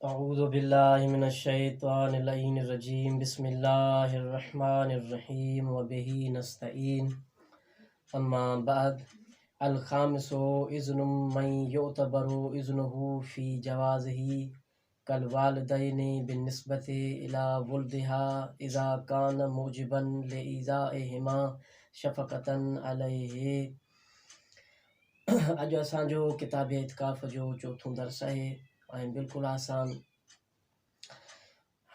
اعوذ بالله من الشيطان اللعين الرجيم بسم الله الرحمن الرحيم وبه نستعين اما بعد الخامس اذن من يعتبر اذنه في جوازه كالوالدين بالنسبة الى ولدها اذا كان موجبا لإيذائهما شفقة عليه. اڄ اسان جو ڪتاب اعتڪاف جو چوٿون درس آهي ۽ بلڪل آسان.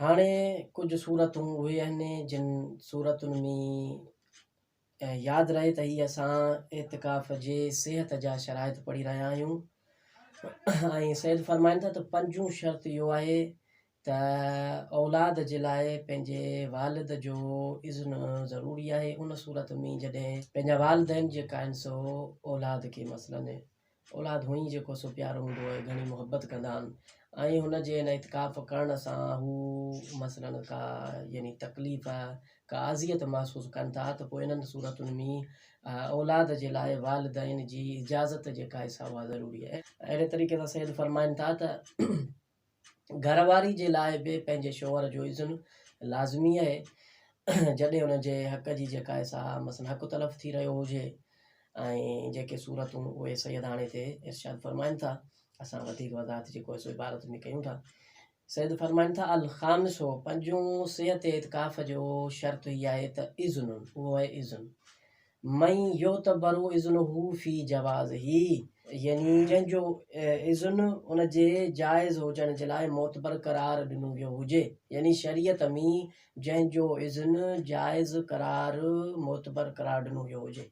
هاڻي ڪجهه صورتون اهي آهن جن صورتن ۾ ياد رهي ته هي اسان اعتڪاف جي صحت جا شرائط پڙهي رهيا آهيون ۽ سيد فرمائن ٿا ته پنجون شرط اهو آهي ته اولاد جي لاء پنهنجي والد جو اذن ضروري آهي ان صورت ۾ جڏهن پنهنجا والدين جيڪا آهن سو اولاد کي مثلاً اولاد هونئن ئي جيڪو سو پيارو هوندو آهي گهڻي محبت ڪندا آهن ۽ هن جي هن اعتڪاف ڪرڻ سان هو مثلاً ڪا يعني تڪليف ڪا اذيت محسوس ڪن ٿا ته پوء انهن صورتن ۾ اولاد جي لاء والدين جي اجازت جيڪا آهي سا اها ضروري آهي. اهڙي طريقي سان سيد فرمائن ٿا ته گهر واري جي لاء به پنهنجي شوهر جو اذن لازمي آهي جڏهن ان جي حق جي جيڪا آهي سا مثلا حق تلف ٿي رهيو هجي ۽ جيڪي صورتون اهي سيد هاڻي هتي ارشاد فرمائن ٿا اسان وڌيڪ وضاحت جيڪو آهي سو عبارت ۾ ڪيون ٿا سيد فرمائن ٿا الخامس پنجون صحت اعتڪاف جو شرط هي آهي ته اذن اهو آهي اذن من يعتبر اذنه في جوازه يعني جنهن جو اذن ان جي جائز هجڻ جي لاء معتبر قرار ڏنو ويو هجي يعني شريعت ۾ جنهن جو اذن جائز قرار معتبر قرار ڏنو ويو هجي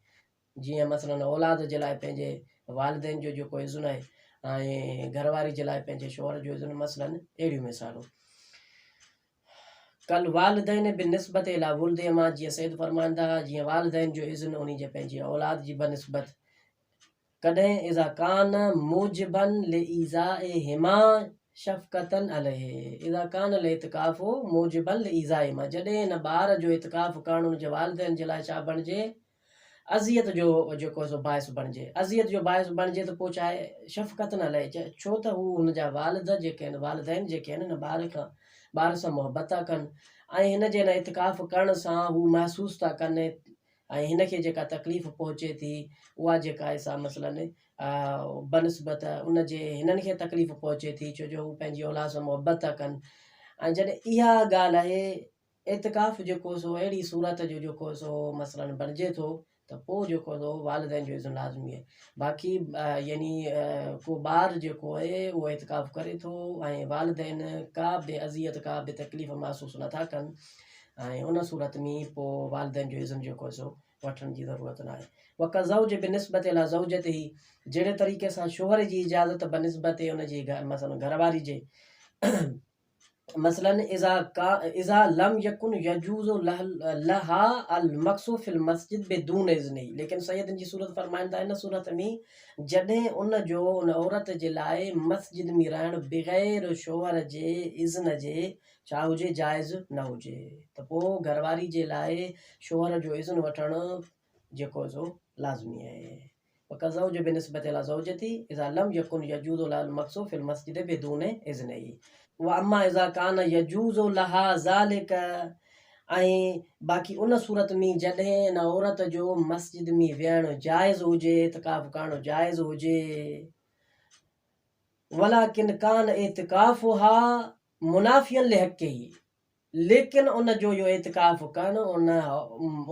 جيئن مثلا اولاد جي لاء پنهنجي والدين جو جيڪو اذن آهي ۽ گهر واري جي لاء پنهنجي شوهر جو اذن مثلا اهڙيون مثالون. ڪالوالدين بالنسبة الي ولدهما جيئن سيد فرمائن ٿا جيئن والدين جو اذن انهي جي پنهنجي اولاد جي بنسبت ڪڏهن اذا ڪان موجبا لايذائهما شفقة عليه اذا ڪان الاعتڪاف موجبا لايذائهما جڏهن ان ٻار جو اعتڪاف ڪرڻ ان جي والدين جي لاء ڇا بڻجي اذيت جو جيڪو سو باعث بڻجي، اذيت جو باعث بڻجي ته پوء چاهي شفقت نه لهي، ڇو ته هو هن جا والد جيڪي آهن، والدين جيڪي آهن هن ٻار کان ٻار سان محبت ٿا ڪن ۽ هن جي هن اعتڪاف ڪرڻ سان هو محسوس ٿا ڪن ۽ هن کي جيڪا تڪليف پهچي ٿي اها جيڪا آهي سا مثلاً بنسبت ان جي هنن کي تڪليف پهچي ٿي ڇو جو هو پنهنجي اولاد سان محبت ٿا ڪن ۽ جڏهن اها ڳالهه آهي اعتڪاف جيڪو سو اهڙي صورت جو جيڪو سو مثلاً بڻجي ٿو ته پوء جيڪو سو والدين جو اذن لازمي آهي باقي يعني ڪو ٻار جيڪو آهي اهو اعتڪاف ڪري ٿو ۽ والدين ڪا به اذيت ڪا به تڪليف محسوس نٿا ڪن ۽ ان صورت ۾ پوء والدين جو اذن جيڪو سو وٺڻ جي ضرورت ناهي وڪزوج بنسبت الى زوجته جهڙي طريقي سان شوهر جي اجازت بنسبت ان جي مثلا گهر واري جي مثلا اذا اذا لم يڪن يجوز لها المڪث في المسجد بدون اذنه ليڪن سيدن جي صورت فرمائن ٿا ان صورت ۾ جڏهن ان جو ان عورت جي لاء مسجد ۾ رهڻ بغير شوهر جي اذن جي ڇا هجي جائز نه هجي ته پوء گهرواري جي لاء شوهر جو اذن وٺڻ جيڪو سو لازمي آهي. وڪالزوج بالنسبة الى زوجته اذا لم يڪن يجوز لها المڪث في المسجد بدون اذنه واما اذا ڪان يجوز لها ذلڪ ۽ باقي ان صورت ۾ جڏهن ان عورت جو مسجد ۾ ويهڻ جائز هجي اعتڪاف ڪرڻ جائز هجي ولڪن ڪان اعتڪافها منافيا لحقه ليڪن ان جو اهو اعتڪاف ڪرڻ ان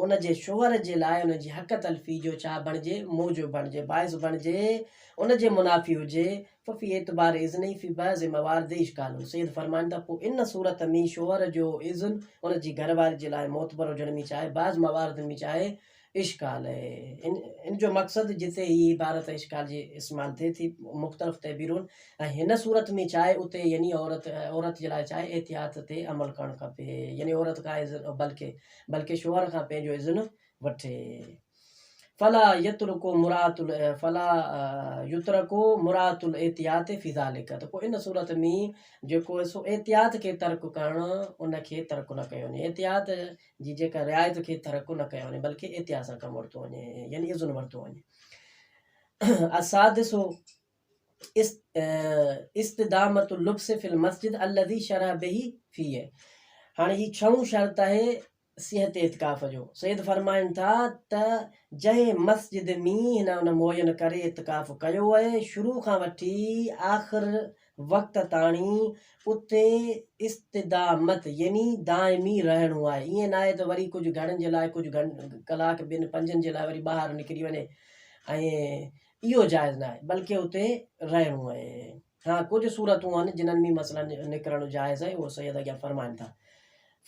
ان جي شوهر جي لاء ان جي حق تلفي جو ڇا بڻجي، موجب بڻجي، باعث بڻجي، ان جي منافي هجي، ففي اعتبار اذنه في بعض موارد اشڪال، سيد فرمائن ٿا پوء ان صورت ۾ شوهر جو اذن ان جي گهر واري جي لاء معتبر هجڻ ۾ ڇا آهي، بعض موارد ۾ ڇا آهي، اشڪال آهي. ان جو مقصد جتي هي عبارت اشڪال جي استعمال ٿئي ٿي مختلف تعبيرون ۽ هن صورت ۾ ڇا آهي اتي يعني عورت عورت جي لاء ڇا آهي احتياط تي عمل ڪرڻ کپي يعني عورت کان اذن بلڪه بلڪه شوهر کان پنهنجو اذن وٺي. فلا يترڪ مراعات فلا يترڪ مراعات الاحتياط في ذلڪ ته پوء ان صورت ۾ جيڪو سو احتياط کي ترڪ ڪرڻ ان کي ترڪ نه ڪيو وڃي احتياط جي جيڪا رعايت کي ترڪ نه ڪيو وڃي بلڪه احتياط سان ڪم ورتو وڃي يعني اذن ورتو وڃي. السادس استدامة اللبس في المسجد الذي شرع به فيه هاڻي هي ڇهون شرط آهي صحت اعتڪاف جو. سيد فرمائن ٿا ته جنهن مسجد ۾ هن ان معين ڪري اعتڪاف ڪيو اهي شروع کان وٺي آخر وقت تاڻي اتي استدامت يعني دائمي رهڻو آهي ائين ناهي ته وري ڪجهه گهڙين جي لاء ڪجهه ڪلاڪ ٻن پنجن جي لاء وري ٻاهر نڪري وڃي ۽ اهو جائز ناهي بلڪه اتي رهڻو آهي. ها ڪجهه صورتون آهن جنھن ۾ مثلا نڪرڻ جائز آهي اهو سيد اڳيان فرمائن ٿا.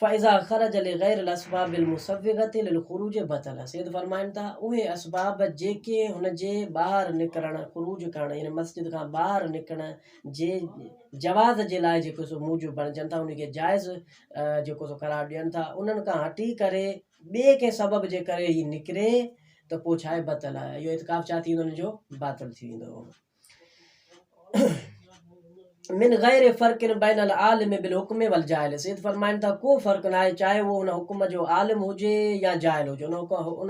فاذا خرج لغير الاسباب المسوغة للخروج بطل سيد فرمائن ٿا اهي اسباب جيڪي هن جي ٻاهر نڪرڻ خروج ڪرڻ يعني مسجد کان ٻاهر نڪرڻ جي جواز جي لاء جيڪو سو موجب بڻجن ٿا ان کي جائز جيڪو سو قرار ڏين ٿا انهن کان هٽي ڪري ٻئي ڪنهن سبب جي ڪري هي نڪري ته پوء ڇا آهي بطل آهي اهو اعتڪاف ڇا ٿي ويندو ان جو باطل ٿي ويندو. من غير فرق بين العالم بالحڪم والجاهل سيد فرمائن ٿا ڪو فرق ناهي چاهي اهو ان حڪم جو عالم هجي يا جاهل هجي ان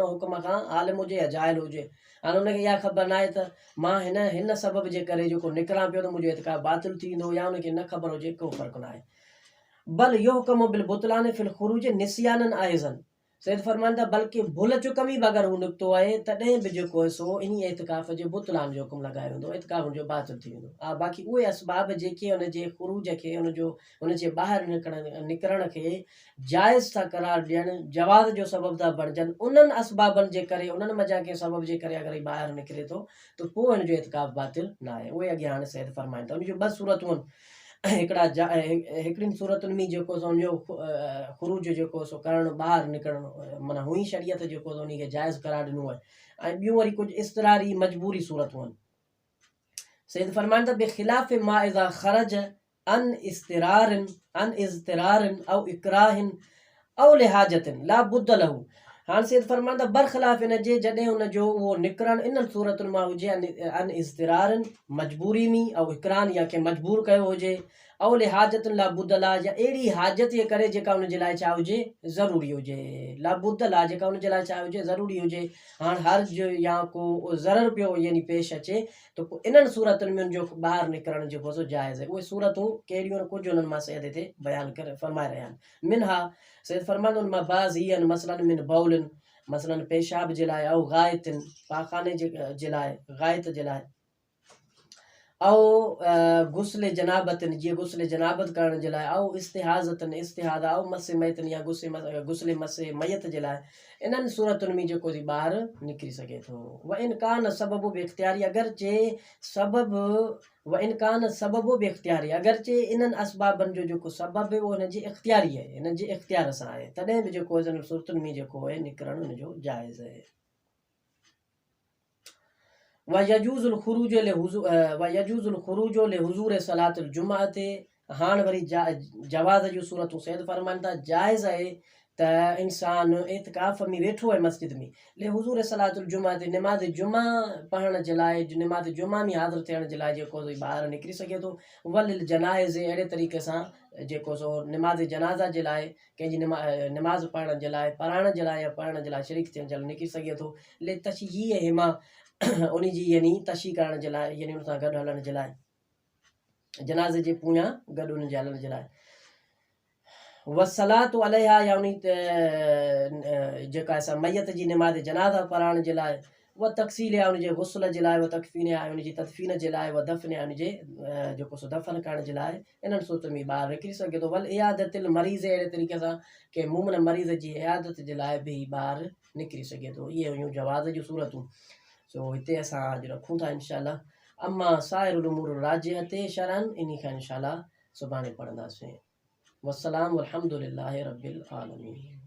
حڪم کان عالم هجي يا جاهل هجي هاڻي ان کي اها خبر ناهي ته مان هن هن سبب جي ڪري جيڪو نڪران پيو ته منهنجو اعتڪاف باطل ٿي ويندو يا ان کي نه خبر هجي ڪو فرق ناهي بل يحڪم بالبطلان في الخروج نسيانا ايضا سيد فرمائن ٿا، بلڪه ڀل چڪ ۾ به اگر هو نڪتو آهي تڏهن به جيڪو آهي سو انهي اعتڪاف جي بطلان جو حڪم لڳايو ويندو، اعتڪاف ان جو باطل ٿي ويندو. ها باقي اهي اسباب جيڪي ان جي خروج کي، ان جو ان جي ٻاهر نڪرڻ کي جائز ٿا قرار ڏين، جواز جو سبب ٿا بڻجن، انهن اسبابن جي ڪري، انهن منجهان ڪنهن سبب جي ڪري اگر هي ٻاهر نڪري ٿو ته پوء هن جو اعتڪاف باطل ناهي. اهي اڳيان هاڻي سيد فرمائن ٿا. ان جون ٻه صورتون آهن. هڪڙا جا هڪڙين صورتن ۾ جيڪو سو ان جو خروج جيڪو سو ڪرڻ ٻاهر نڪرڻ معنيٰ هونئن شريعت جيڪو سو ان کي جائز قرار ڏنو آهي ۽ ٻيون وري ڪجهه اضطراري مجبوري صورتون آهن. سيد فرمائن ٿا بخلاف ما اذا خرج عن اضطرار عن اضطرار او اڪراه او لحاجت لا بد له هاڻ سيد فرمائن ٿا برخلاف ان جي جڏهن ان جو اهو نڪرڻ انهن صورتن مان هجي عن اضطرار مجبوري ۾ او اڪراهن يا ڪنهن مجبور ڪيو هجي او لحاجت لا بد لها يا اهڙي حاجت جي ڪري جيڪا ان جي لاء ڇا هجي ضروري هجي لا بد لها جيڪا ان جي لاء ڇا هجي ضروري هجي هاڻ حرج يا ڪو ضرر پيو يعني پيش اچي ته پوء انهن صورتن ۾ ان جو ٻاهر نڪرڻ جيڪو سو جائز آهي اهي صورتون ڪهڙيون آهن ڪجهه انهن مان سيد هتي بيان ڪري فرمائي رهيا آهن منها، سيد فرمائن ان مان بعض هي آهن، مثلاً من بول، مثلاً پيشاب جي لاء، او غائط، پاخاني جي لاء، غائط جي لاء، او غسل جنابت، جيئن غسل جنابت ڪرڻ جي لاء، او استحاضة، استحاضه، او مس ميت يا غسل مس ميت جي لاء، انهن صورتن ۾ جيڪو ٿي ٻاهر نڪري سگهي ٿو. وان ڪان السبب باختياري، اگرچه سبب وان ڪان السبب باختياري اگرچه انهن اسبابن جو جيڪو سبب اهو هن جي اختياري آهي، هن جي اختيار سان آهي، تڏهن به جيڪو انهن صورتن ۾ جيڪو آهي نڪرڻ ان جو جائز آهي. ويجوز الخروج ويجوز الخروج لحضور صلاة الجمعة هاڻ وري جواز جون صورتون سيد فرمائن ٿا جائز آهي ته انسان اعتڪاف ۾ ويٺو آهي مسجد ۾ لحضور صلاة الجمعة تي نماز جمعه پڙهڻ جي لاء نماز جمعه ۾ حاضر ٿيڻ جي لاء جيڪو سو ٻاهر نڪري سگهي ٿو وللجنائز اهڙي طريقي سان جيڪو سو نماز جنازه جي لاء ڪنهن جي نماز پڙهڻ جي لاء پڙهائڻ جي لاء يا پڙهڻ جي لاء شريڪ ٿيڻ جي لاء نڪري سگهي ٿو لتشيعهما ان جي يعني تشيع ڪرڻ جي لاء يعني ان سان گڏ هلڻ جي لاء جنازي جي پويان گڏ انهن جي هلڻ جي لاء والصلاة عليها يا انهي جيڪا سا ميت جي نماز جنازه پڙهائڻ جي لاء وتغسيلها ان جي غسل جي لاء وتڪفينها ان جي تدفين جي لاء ودفنها ان جي جيڪو سو دفن ڪرڻ جي لاء انهن صورتن ۾ ٻاهر نڪري سگهي ٿو والعيادة المريض اهڙي طريقي سان ڪنهن مومن مريض جي عيادت جي لاء به ٻاهر نڪري سگهي ٿو اهي هيون جواز جون صورتون سو هتي اسان اڄ رکون ٿا انشاء الله اما سائر الامور الراجحة شرعا انهي کان انشاء الله سڀاڻي پڙهنداسين والسلام والحمد لله رب العالمين.